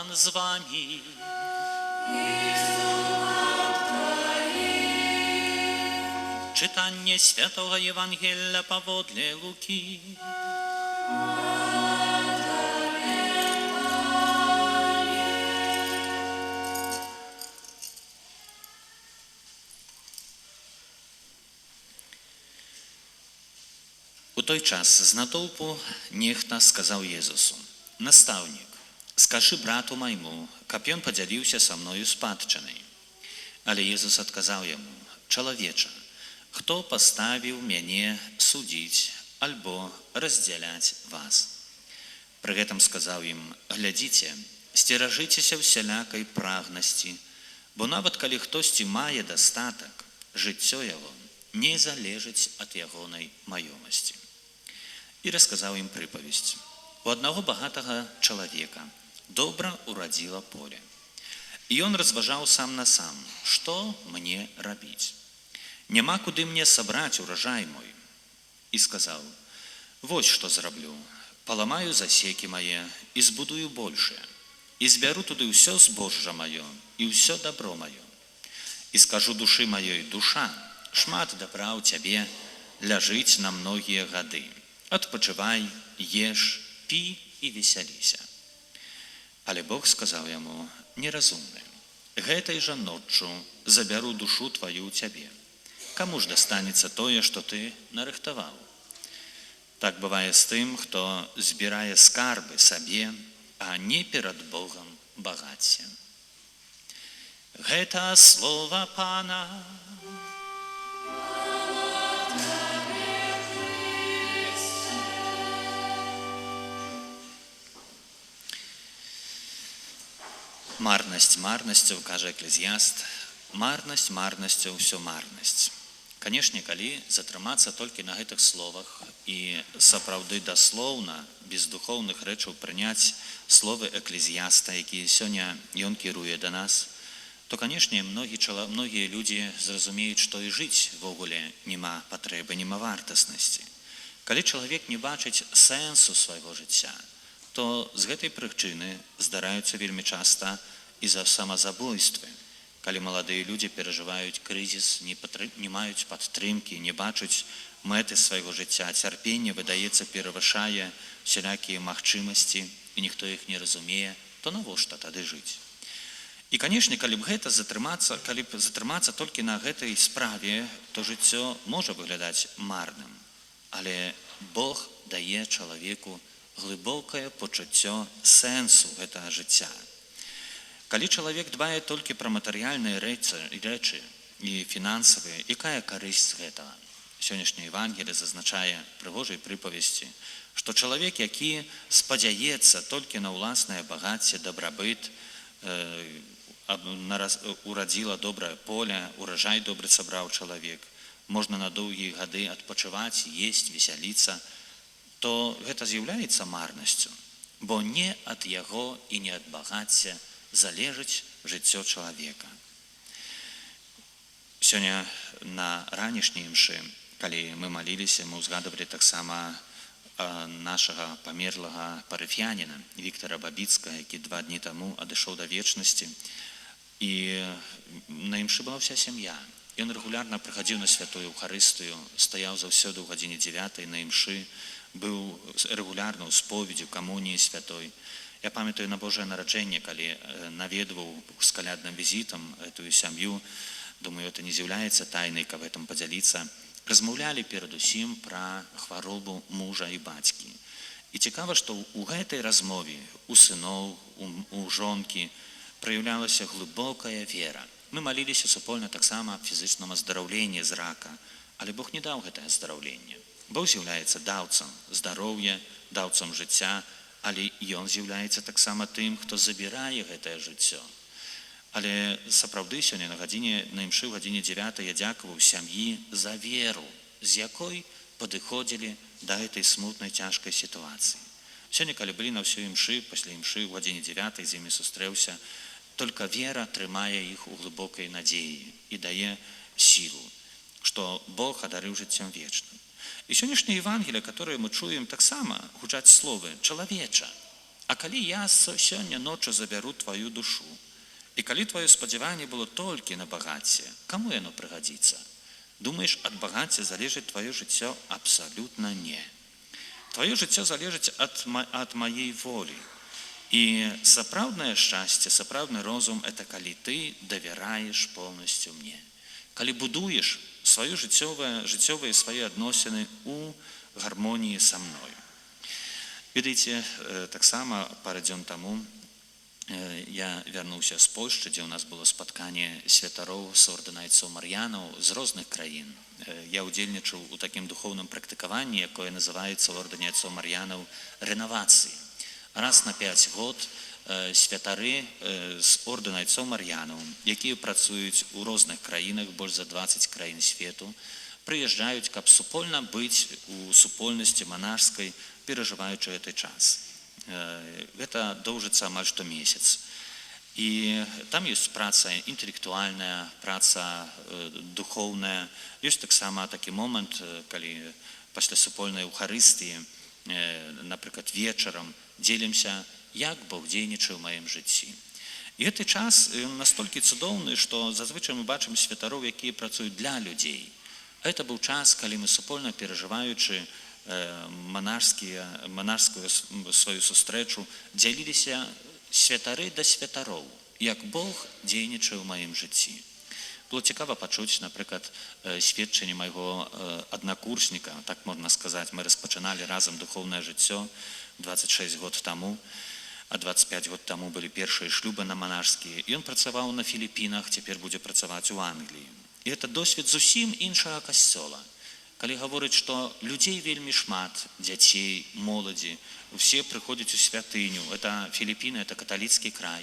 Пан з вамі. Чытанне святога Евангелля паводле Лукі. У той час з натоўпу нехта сказаў Езусу: «Настаўнік, скажы брату майму, каб ён падзяліўся са мною спадчынай». Але Езус адказаў яму: «Чалавеча, хто паставіў мяне судзіць альбо раздзяляць вас?» Пры гэтым сказаў ім: «Глядзіце, сцеражыцеся ўсялякай прагнасці, бо нават калі хтосьці мае дастатак, жыццё яго не залежыць ад ягонай маёмасці». І расказаў ім прыпавесць. У аднаго багатага чалавека добра урадзіла поле. І ён разважаў сам на сам: што мне рабіць? Няма куды мне сабраць уражай мой. І сказаў: вось што зраблю: паламаю засекі мае і збудую большыя, і збяру туды ўсё збожжа маё і ўсё дабро маё. І скажу душы маёй: душа, шмат дабра ў цябе ляжыць на многія гады. Адпачывай, еш, пі і весяліся. Але Бог сказаў яму: неразумны, гэтай жа ноччу забяру душу тваю ў цябе. Каму ж дастанецца тое, што ты нарыхтаваў? Так бывае з тым, хто збірае скарбы сабе, а не перад Богам багацце. Гэта слова Пана. Марнасць марнасцю, кажа Эклезіяст, марнасць марнасцю, ўсё марнасць. Канешне, калі затрымацца толькі на гэтых словах і сапраўды даслоўна, без духоўных рэчаў прыняць словы Эклезіяста, якія сёння ён кіруе да нас, то, канешне, многія людзі зразумеюць, што і жыць увогуле няма патрэбы, няма вартаснасці. Калі чалавек не бачыць сэнсу свайго жыцця, то з гэтай прычыны здараюцца вельмі часта і за самазабойствы. Калі маладыя людзі перажываюць крызіс, не маюць падтрымкі, не бачаць мэты свайго жыцця, цярпенне, выдаецца, перавышае усялякія магчымасці, і ніхто іх не разумее, то навошта тады жыць? І, канешне, калі б гэта затрымацца, калі б затрымацца толькі на гэтай справе, то жыццё можа выглядаць марным. Але Бог дае чалавеку глыбокае пачуццё сэнсу гэтага жыцця. Калі чалавек дбае толькі пра матэрыяльныя рэчы і фінансавыя, якая карысць з гэтага? Сённяшняе Евангелие зазначае прыгожай прыпавесці, што чалавек, які спадзяецца толькі на ўласнае багацце, дабрабыт, урадзіла добрае поле, уражай добры сабраў чалавек, можна на доўгія гады адпачываць, есць, весяліцца, то гэта з'яўляецца марнасцю, бо не ад яго і не ад багацця залежыць жыццё чалавека. Сёння на ранішняй імшы, калі мы маліліся, мы ўзгадывалі таксама нашага памерлага парафіяніна Віктара Бабіцкага, які 2 дні таму адышоў да вечнасці. І на імшы была ўся сям'я. Ён рэгулярна прыхадзіў на святую Эўхарыстыю, стаяў заўсёды ў гадзіне 9 на імшы, быў рэгулярна ў споведзі, у камуніі святой. Я памятаю на Божае нараджэнне, калі наведваў з калядным візітам этую сям'ю, думаю, это не з'яўляецца тайнай, каб гэтым падзяліцца, размаўлялі перадусім пра хваробу мужа і бацькі. І цікава, што ў гэтай размове у сыноў, у жонкі праяўлялася глыбокая вера. Мы маліліся супольна таксама аб фізычным аздараўленні з рака, але Бог не даў гэтае аздараўленне. Бог з'яўляецца даўцам здароўя, даўцам жыцця, але ён з'яўляецца таксама тым, хто забірае гэтае жыццё. Але сапраўды сёння на імшы ў гадзіне 9 я дзякаваў сям'і за веру, з якой падыходзілі да гэтай смутнай цяжкай сітуацыі. Сёння, калі былі на ўсёй імшы, пасля імшы ў гадзіне 9 з імі сустрэўся, только вера трымае іх у глыбокай надзеі і дае сілу, што Бог адарыў жыццём вечным. І сённяшняе Евангелие, которое мы чуем, таксама гучаць словы «чалавеча». А калі я сёння ноччу забяру тваю душу, і калі тваё спадзяванне было толькі на багацце, каму яно прыгадзіцца? Думаеш, ад багацця залежыць тваё жыццё? Абсалютна не. Тваё жыццё залежыць ад маей волі. І сапраўднае шчасце, сапраўдны розум — это калі ты давяраеш полностью мне. Калі будуеш сваё жыццёвыя свае адносіны у гармоніі са мною. Ведаеце, таксама пара дзён таму я вярнуўся з Польшчы, дзе ў нас было спатканне святароў з ордэна айцоў мар'янаў з розных краін. Я ўдзельнічаў у такім духоўным практыкаванні, якое называецца ў ордэне айцоў мар'янаў рэнавацыі. Раз на 5 год святары з ордэна айцоў мар'янаў, якія працуюць у розных краінах, больш за 20 краін свету, прыязджаюць, каб супольна быць у супольнасці манашскай, перажываючы гэты час. Гэта доўжыцца амаль што месяц. І там ёсць праца інтэлектуальная, праца духоўная. Ёсць таксама такі момант, калі пасля супольнай Эўхарыстыі, напрыклад, вечарам дзелімся, як Бог дзейнічае ў маім жыцці. І гэты час ён настолькі цудоўны, што зазвычай мы бачым святароў, якія працуюць для людзей. Это быў час, калі мы, супольна перажываючы манашскую сваю сустрэчу, дзяліліся святары да святароў, як Бог дзейнічае ў маім жыцці. Было цікава пачуць, напрыклад, сведчанне майго аднакурсніка, так можна сказаць, мы распачыналі разам духоўнае жыццё 26 год таму, а 25 год таму былі першыя шлюбы на манашскія. Ён працаваў на Філіпінах, цяпер будзе працаваць у Англіі. І гэта досвед зусім іншага касцёла. Калі гаворыць, што людзей вельмі шмат, дзяцей, моладзі, усе прыходзяць у святыню, это Філіпіны, это каталіцкі край.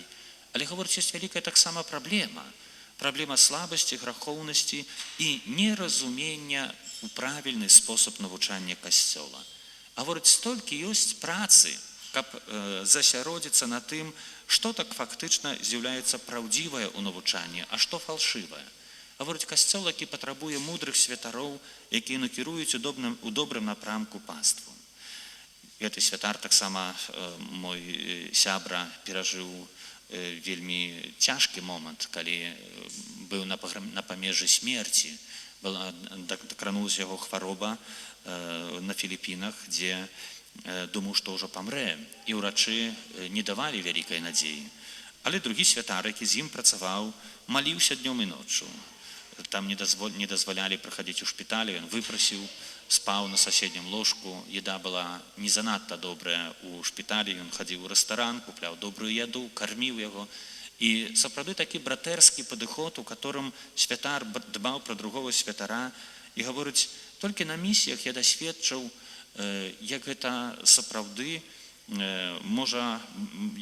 Але, гаворыць, ёсць вялікая таксама праблема. Праблема слабасці, грахоўнасці і неразумення у правільны спосаб навучання касцёла. Гаворыць, столькі ёсць працы, каб засяродзіцца на тым, што так фактычна з'яўляецца праўдзівае ў навучанні, а што фальшывае. Гаворыць, касцёл, які патрабуе мудрых святароў, якія накіруюць у добрым напрамку паству. Гэты святар таксама, мой сябра, перажыў вельмі цяжкі момант, калі быў на памежжы смерці, была дакранулася яго хвароба на Філіпінах, дзе думаў, што ўжо памрэ, і ўрачы не давалі вялікай надзеі. Але другі святар, які з ім працаваў, маліўся днём і ноччу. Там не дазвалялі праходзіць у шпіталі, ён выпрасіў, спаў на суседнім ложку, еда была не занадта добрая у шпіталі, ён хадзіў у рэстаран, купляў добрую яду, карміў яго. І сапраўды такі братэрскі падыход, у которым святар дбаў пра другого святара, і гаворыць, толькі на місіях я дасведчыў, як гэта сапраўды можа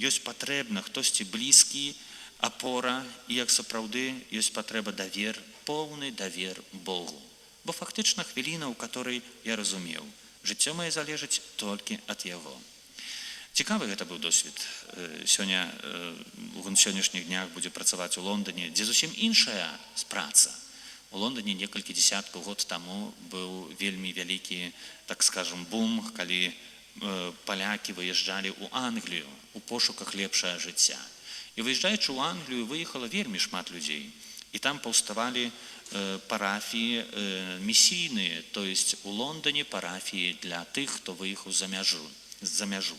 ёсць патрэбна хтосьці блізкі, апора, і як сапраўды ёсць патрэба давер, поўны давер Богу. Бо фактычна хвіліна, у которой я разумеў, жыццё маё залежыць толькі ад яго. Цікавы гэта быў досвед. Сёння, у сённяшніх днях будзе працаваць у Лондоне, дзе зусім іншая праца. У Лондоне некалькі дзесяткаў год таму быў вельмі вялікі, так скажем, бум, калі палякі выязджалі ў Англію у пошуках лепшага жыцця. І, выязджаючы ў Англію, выехала вельмі шмат людзей. І там паўставалі парафіі місійныя, то есть у Лондоне парафіі для тых, хто выехаў за мяжу.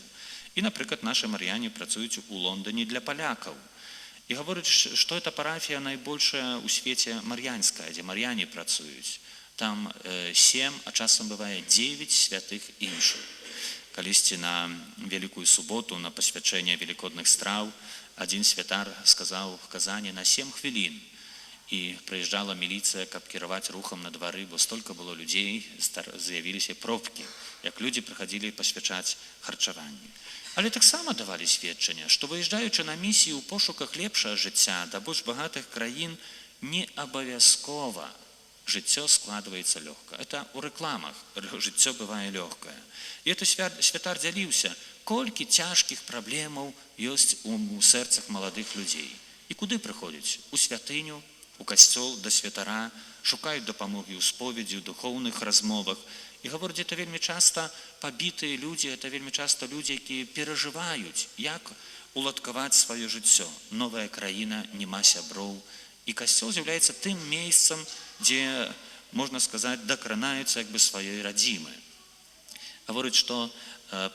І, напрыклад, нашы мар'яне працуюць у Лондоне для палякаў. І гаворыць, што эта парафія найбольшая ў свеце мар'янская, дзе мар'яне працуюць. Там сем, а часам бывае 9 святых іншых. Калісьці на Вялікую суботу, на пасвячэнне велікодных страў, адзін святар сказаў казанне на 7 хвілін. І прыязджала міліцыя, каб кіраваць рухам на двары, бо столько было людзей, з'явіліся пробкі, як людзі прыхадзілі пасвячаць харчаванне. Але таксама давалі сведчання, што, выязджаючы на місію ў пошуках лепшага жыцця да больш багатых краін, не абавязкова жыццё складваецца лёгка. Это ў рэкламах жыццё бывае лёгкае. І это святар дзяліўся, колькі цяжкіх праблемаў ёсць у сэрцах маладых людзей. І куды прыходзяць? У святыню, у касцёл да святара, шукаюць дапамогі ў споведзі, у духоўных размовах. І гаворыць, это вельмі часта пабітыя людзі, это вельмі часта людзі, якія перажываюць, як уладкаваць сваё жыццё. Новая краіна, няма сяброў. І касцёл з'яўляецца тым месцам, дзе, можна сказаць, дакранаюцца як бы сваёй радзімы. Гаворыць, што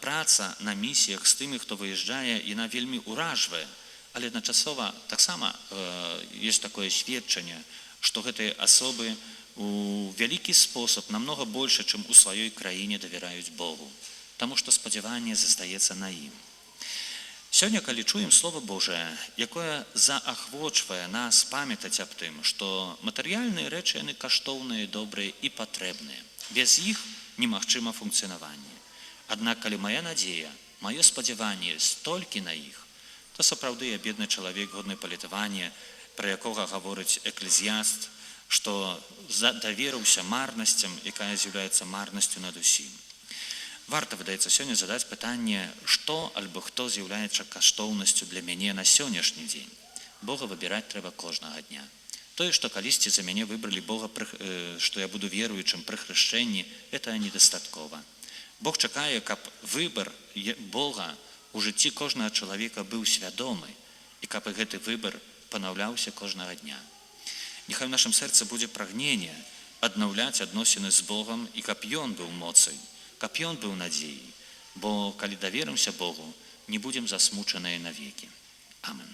праца на місіях з тымі, хто выязджае, яна вельмі ўражвае, але адначасова таксама ёсць такое сведчанне, што гэтыя асобы у вялікі спосаб, намного больше, чым у сваёй краіне, давяраюць Богу, таму што спадзяванне застаецца на ім. Сёння, калі чуем Слова Божае, якое заахвочвае нас памятаць аб тым, што матэрыяльныя рэчы, яны каштоўныя, добрыя і патрэбныя. Без іх немагчыма функцыянаванне. Аднак калі мая надзея, маё спадзяванне столькі на іх, то сапраўды я бедны чалавек, годны палітавання, пра якога гаворыць Эклезіяст, што даверыўся марнасцям, якая з'яўляецца марнасцю над усім. Варта, выдаецца, сёння задаць пытанне, што альбо хто з'яўляецца каштоўнасцю для мяне на сённяшні дзень. Бога выбіраць трэба кожнага дня. Тое, што калісьці за мяне выбралі Бога, што я буду веруючым пры хрышчэнні, это недастаткова. Бог чакае, каб выбар Бога у жыцці кожнага чалавека быў свядомы і каб і гэты выбар панаўляўся кожнага дня. Няхай у нашым сэрцы будзе прагненне аднаўляць адносіны з Богам і каб ён быў моцай, каб ён быў надзеяй, бо калі даверымся Богу, не будзем засмучаныя навекі. Амен.